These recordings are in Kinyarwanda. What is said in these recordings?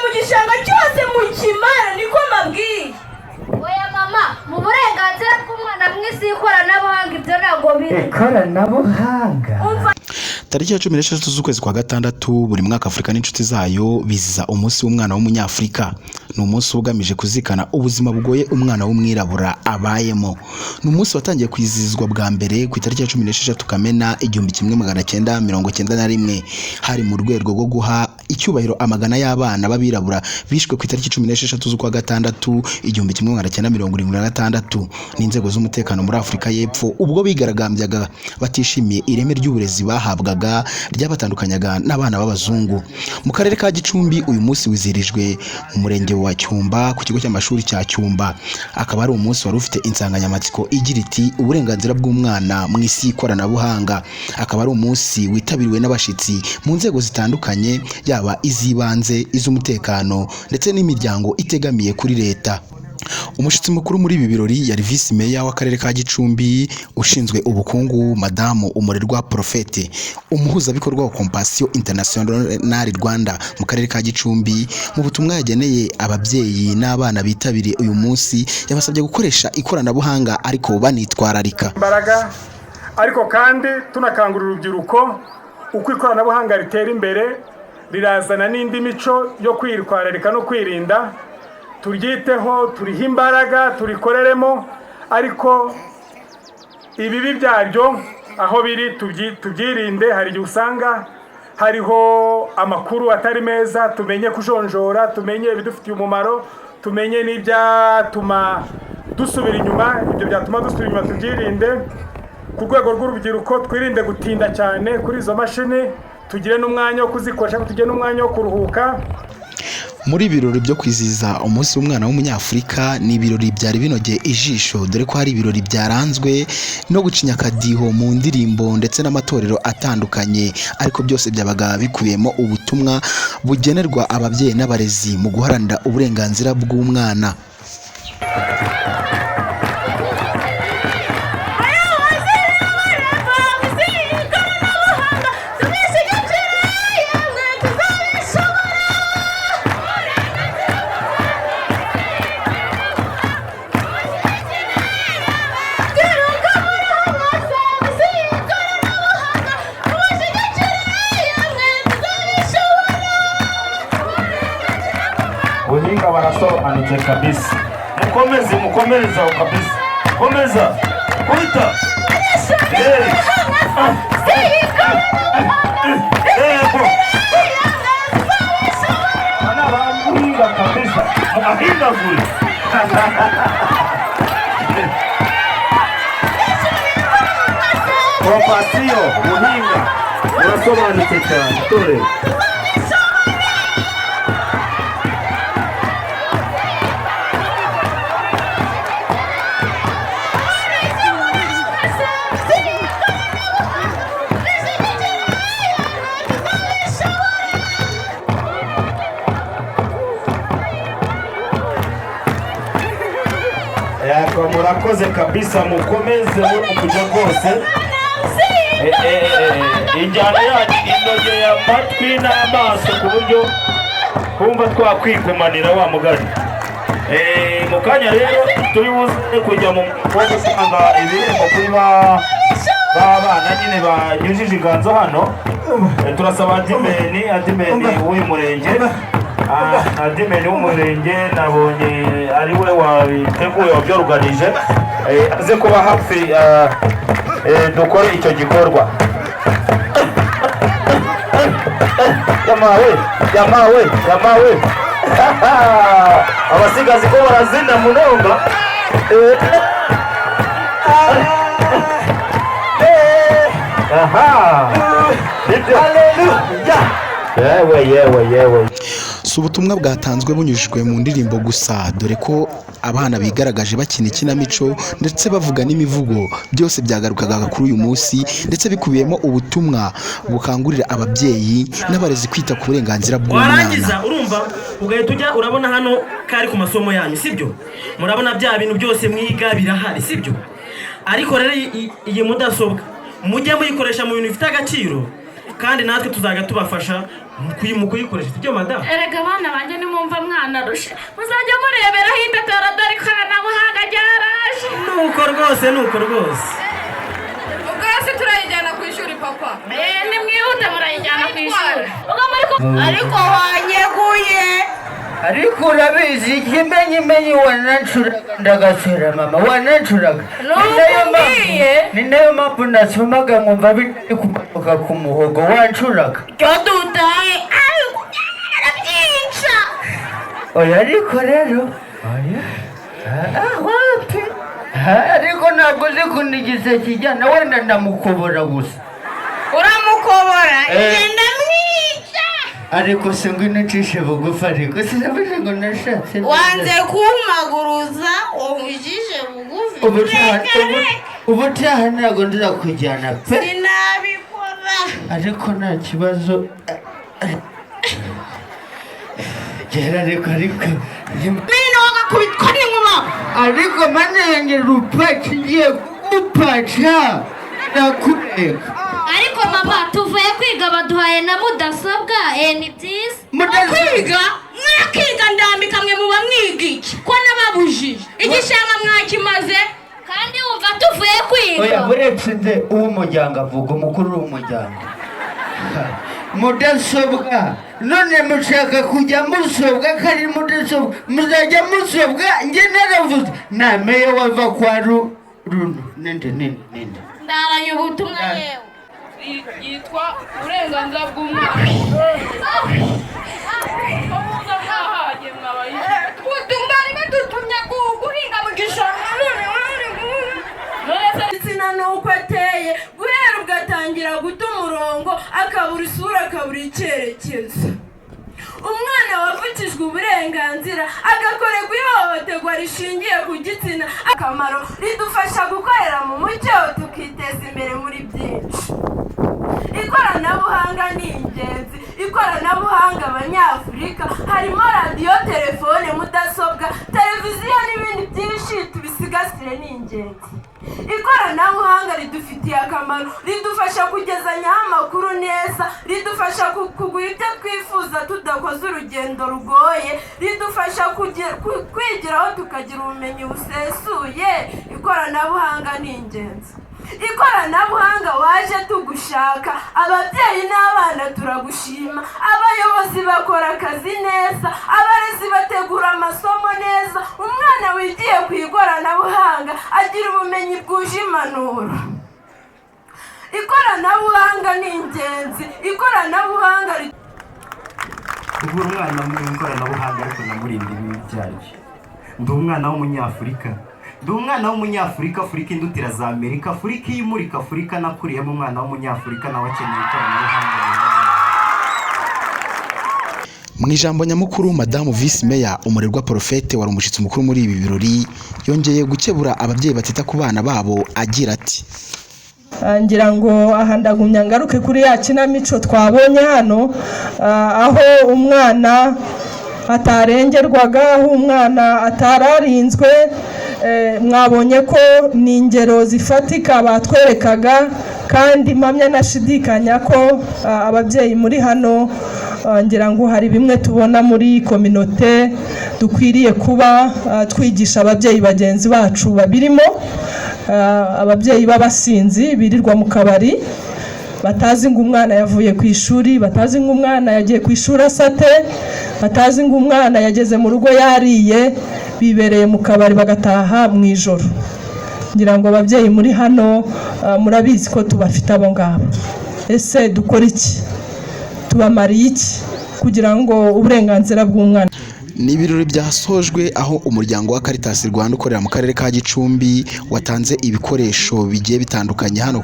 Mu gishanga cyose mukimara, niko mbabwiye. Oya mama, mu burenganzira bw'umwana mu isi y'ikoranabuhanga ibyo ntabwo biri. Ikoranabuhanga. Umva. Tariki ya 16 z'ukwezi kwa gatandatu buri mwaka, Afurika n'inshuti zayo biziza umunsi w'umwana w'Umunyafurika. Ni umunsi uba ugamije kuzirikana ubuzima bugoye umwana w'umwirabura abayemo. Ni umunsi watangiye kwizihizwa bwa mbere ku itariki ya 16 Kamena 1991. Hari mu rwego rwo guha icyubahiro amagana y'abana b'abirabura bishwe ku itariki 16 z'ukwa gatandatu 1976 n'inzego z'umutekano muri Afurika y'Epfo, ubwo bigaragambyaga batishimiye ireme ry'uburezi bahabwaga ryabatandukanyaga n'abana b'abazungu. Mu karere ka Gicumbi, uyu munsi wizihirijwe mu murenge wa Cyumba, ku kigo cy'amashuri cya Cyumba. Akaba ari umunsi wari ufite insanganyamatsiko igira iti: "Uburenganzira bw'umwana mu isi y'ikoranabuhanga." Akaba ari umunsi witabiriwe n'abashyitsi mu nzego zitandukanye, yaba iz'ibanze, iz'umutekano ndetse n'imiryango itegamiye kuri leta. Umushyitsi mukuru muri ibi birori yari Visi Meya w'akarere ka Gicumbi ushinzwe ubukungu, Madamu Umurerwa Prophète. Umuhuzabikorwa wa Compassion International Rwanda mu karere ka Gicumbi, mu butumwa yageneye ababyeyi n'abana bitabiriye uyu munsi, yabasabye gukoresha ikoranabuhanga ariko banitwararika. Imbaraga, ariko kandi tunakangurira urubyiruko. Uko ikoranabuhanga ritera imbere, rirazana n'indi mico yo kwitwararika no kwirinda. Turyiteho, turihe imbaraga, turikoreremo, ariko ibibi byaryo aho biri tubyirinde. Hari igihe usanga hariho amakuru atari meza. Tumenye kujonjora, tumenye ibidufitiye umumaro, tumenye n'ibyatuma dusubira inyuma. Ibyo byatuma dusubira inyuma tubyirinde. Ku rwego rw'urubyiruko, twirinde gutinda cyane kuri izo mashini, tugire n'umwanya wo kuzikoresha, tugire n'umwanya wo kuruhuka. Muri ibi birori byo kwizihiza umunsi w'umwana w'Umunyafurika, ni ibirori byari binogeye ijisho, dore ko hari ibirori byaranzwe no gucinya akadiho mu ndirimbo ndetse n'amatorero atandukanye, ariko byose byabaga bikubiyemo ubutumwa bugenerwa ababyeyi n'abarezi mu guharanira uburenganzira bw'umwana. Ikoranabuhanga tubishyigikire, yemwe tuzabishobora. Twiruka muri hose munsi y'ikoranabuhanga, tubishyigikire, yemwe tuzabishobora. Buhinga barasobanutse kabisa. Mukomeze, mukomereze aho kabisa. Komeza kubita. Yego, aba bamuhinga kabisa, mugahindagure. Compassion Buhinga murasobanutse cyane, dore. Yego, murakoze kabisa. Mukomeze muri kujya rwose. Injyana yacu inogeye amatwi n'amaso ku buryo kumva twakwigumanira wa mugani. Mu kanya rero turi buze kujya mu wo gutanga ibihembo kuri ba bana nyine banyujije inganzo hano. Turasaba admin w'uyu murenge. Admin w'umurenge nabonye ari we wabiteguye, wabyoruganije, aze kuba hafi, dukore icyo gikorwa. Yamawe, yamawe, yamawe! Abasigazi ko barazina munonga. Aha nibyo, yewe, yewe, yewe! Si ubutumwa bwatanzwe bunyujijwe mu ndirimbo gusa, dore ko abana bigaragaje bakina ikinamico ndetse bavuga n'imivugo. Byose byagarukaga kuri uyu munsi ndetse bikubiyemo ubutumwa bukangurira ababyeyi n'abarezi kwita ku burenganzira bw'umwana. Warangiza, urumva, ugahita ujya, urabona hano kari ku masomo yanyu, sibyo? Murabona bya bintu byose mwiga birahari, sibyo? Ariko rero iyi mudasobwa mujye muyikoresha mu bintu bifite agaciro, kandi natwe tuzajya tubafasha. Mu kuyikoresha, sibyo madamu? Erega abana banjye, nimwumva mwanarushe, muzajya mureberaho itetero, dore ikoranabuhanga ryaraje. Nuko rwose, nuko rwose. Ubwo se turayijyana ku ishuri, papa? Eh, nimwihute, murayijyana ku ishuri. Ubwo muri Ariko wanyeguye. Ariko urabizi, ikimenyimenyi wanancuraga ndagasera, mama, wanancuraga. Nuko Ni nayo mpamvu nasomaga nkumva bitari kumanuka ku muhogo, wancuraga. Cyo dutaye ariko arabyica. Oya, ariko rero oya. Ah, wapi. Ah, ariko ntabwo uzi ukuntu igiseke kijyana, wenda ndamukobora gusa. Uramukobora? Eh. Ngenda mwica. Ariko se ngwino ucishe bugufi, ariko sinavuze ngo nashatse. Wanze kumpaguruza, umujije bugufi. Ubutaha Reka, reka. Ubutaha ntabwo nzakujyana pe. Sinabikora. Ariko nta kibazo gera, ariko Mino wagakubitwa n'inkuba. Ariko mana yanjye, rupaci, ngiye kugupaca, ndakureka. Ariko mama, tuvuye kwiga baduhaye na mudasobwa, ni byiza. Kwiga mwakiga ndambika, mwe muba mwiga iki ko nababujije igishanga mwakimaze? Kandi wumva tuvuye kwiga. Oya, buretse nze uw'umuryango avuga, umukuru w'umuryango. Mudasobwa, none mushaka kujya musobwa ko ari mudasobwa? Muzajya musobwa njye naravuze ntameyo wava kwa runo ninde ninde ninde. Ndaranye ubutumwa yewe. Yitwa uburenganzira bw'umwana. Ko muza mwahaye mwabaye mwari badutumye guhinga mu gishanga none? Igitsina ni uko ateye, guhera ubwo atangira guta umurongo, akabura isura, akabura icyerekezo. Umwana wavukijwe uburenganzira, agakorerwa ihohoterwa rishingiye ku gitsina. Akamaro, ridufasha gukorera mu mucyo, tukiteza imbere muri byinshi. Ikoranabuhanga ni ingenzi. Ikoranabuhanga abanyafurika harimo radiyo, telefone, mudasobwa, televiziyo n'ibindi byinshi. Tubisigasire, ni ingenzi. Ikoranabuhanga ridufitiye akamaro, ridufasha kugezanyaho amakuru neza, ridufasha kugura ibyo twifuza tudakoze urugendo rugoye, ridufasha kwigiraho tukagira ubumenyi busesuye. Ikoranabuhanga ni ingenzi. Ikoranabuhanga waje tugushaka. Ababyeyi n'abana turagushima. Abayobozi bakora akazi neza, abarezi bategura amasomo neza. Umwana wigiye ku ikoranabuhanga agira ubumenyi bwuje impanuro. Ikoranabuhanga ni ingenzi. Ikoranabuhanga Kuvura umwana mu ikoranabuhanga, ariko namurinda ibibi byaryo. Ndi umwana w'umunyafurika, ndi umwana w'umunyafurika. Afurika indutira za Amerika, Afurika iyimurika, Afurika nakuriyemo. Umwana w'umunyafurika nawe akeneye ikoranabuhanga. Mu ijambo nyamukuru, Madamu Visi Meya Umurerwa Porofete wari umushyitsi mukuru muri ibi birori yongeye gukebura ababyeyi batita ku bana babo agira ati: Ngira ngo aha ndagumya ngaruke kuri ya kinamico twabonye hano, aho umwana atarengerwaga, aho umwana atararinzwe. Mwabonye ko ni ingero zifatika batwerekaga, kandi mpamya nashidikanya ko ababyeyi muri hano, ngira ngo hari bimwe tubona muri communauté dukwiriye kuba twigisha ababyeyi bagenzi bacu babirimo. Ababyeyi b'abasinzi birirwa mu kabari, batazi ngo umwana yavuye ku ishuri, batazi ngo umwana yagiye ku ishuri asate, batazi ngo umwana yageze mu rugo yariye, bibereye mu kabari bagataha mu ijoro. Ngira ngo ababyeyi muri hano murabizi ko tubafite abo ngabo. Ese dukora iki, tubamariye iki kugira ngo uburenganzira bw'umwana? Ni ibirori byasojwe aho umuryango wa Caritas Rwanda ukorera mu karere ka Gicumbi watanze ibikoresho bigiye bitandukanye hano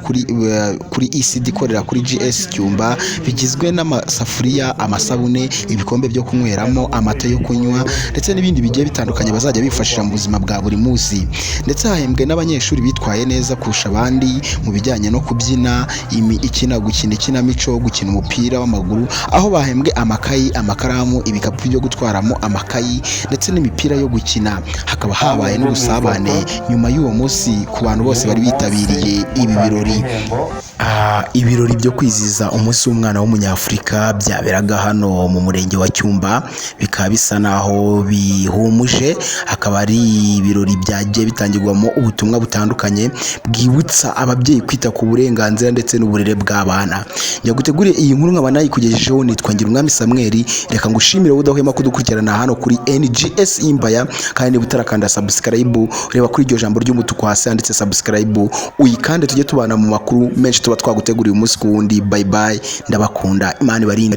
kuri ECD ikorera kuri GS Cyumba, bigizwe n'amasafuriya, amasabune, ibikombe byo kunyweramo amata yo kunywa ndetse n'ibindi bigiye bitandukanye bazajya bifashisha mu buzima bwa buri munsi. Ndetse hahembwe n'abanyeshuri bitwaye neza kurusha abandi mu bijyanye no kubyina, ikina, gukina ikinamico, gukina umupira w'amaguru, aho bahembwe amakayi, amakaramu, ibikapu byo gutwaramo amakayi. amakayi ndetse n'imipira yo gukina. Hakaba habaye n'ubusabane nyuma y'uwo munsi ku bantu bose bari bitabiriye ibi birori. Ibirori byo kwizihiza umunsi w'umwana w'umunyafurika byaberaga hano mu murenge wa Cyumba bikaba bisa naho bihumuje. Akaba ari ibirori byagiye bitangirwamo ubutumwa butandukanye bwibutsa ababyeyi kwita ku burenganzira ndetse n'uburere bw'abana. Njya guteguriye iyi nkuru nkaba nayikugejejeho, nitwa Ngirumwami Samuel. Reka ngushimire wowe udahwema kudukurikirana hano kuri NGS Imbaya, kandi niba utarakanda subscribe, reba kuri iryo jambo ry'umutuku hasi handitse subscribe uyikande, tujye tubana mu makuru menshi tuba twaguteguriye umunsi ku wundi. Bye bye, ndabakunda, Imana ibarinde.